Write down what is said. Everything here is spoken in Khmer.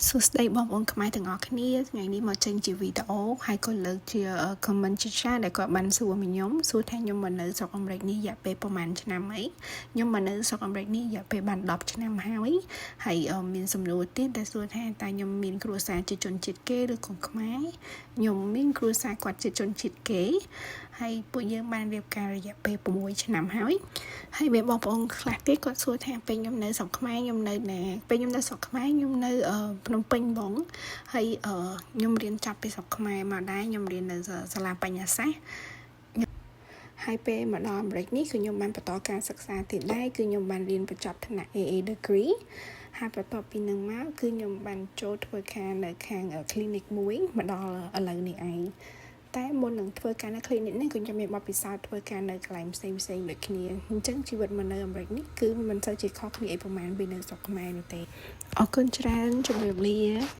សួស្តីបងប្អូនខ្មែរទាំងអស់គ្នាថ្ងៃនេះមកចេញជាវីដេអូហើយក៏លើកជា comment ជាច្រើនដែលគាត់បានសួរមកខ្ញុំសួរថាខ្ញុំមកនៅស្រុកអាមេរិកនេះរយៈពេលប្រហែលឆ្នាំអីខ្ញុំមកនៅស្រុកអាមេរិកនេះរយៈពេលបាន10ឆ្នាំហើយហើយមានសំណួរទៀតដែលសួរថាតើខ្ញុំមានគ្រួសារជាជនជាតិគេឬក៏ខ្មែរខ្ញុំមានគ្រួសារគាត់ជាជនជាតិគេហើយពួកយើងបានរៀបការរយៈពេល6ឆ្នាំហើយហើយមានបងប្អូនខ្លះទៀតគាត់សួរថាពេលខ្ញុំនៅស្រុកខ្មែរខ្ញុំនៅណាពេលខ្ញុំនៅស្រុកខ្មែរខ្ញុំនៅភ្នំពេញបងហើយខ្ញុំរៀនចប់ពីស្រុកខ្មែរមកដែរខ្ញុំរៀននៅសាលាបញ្ញាសាស្ត្រហើយពេលមកដល់អាមេរិកនេះគឺខ្ញុំបានបន្តការសិក្សាទៀតដែរគឺខ្ញុំបានរៀនបញ្ចប់ថ្នាក់ AA degree ហើយបន្ទាប់ពីនឹងមកគឺខ្ញុំបានចូលធ្វើការនៅខាង clinic មួយមកដល់ឥឡូវនេះឯងតែមុននឹងធ្វើការនៅ clinic នេះគឺខ្ញុំមានបទពិសោធន៍ធ្វើការនៅកន្លែងផ្សេងផ្សេងដូចគ្នាអញ្ចឹងជីវិតមកនៅអាមេរិកនេះគឺមិនសូវជាខុសគ្នាអីប្រហែលពីនៅស្រុកខ្មែរនោះទេអរគុណច្រើនជម្រាបលា។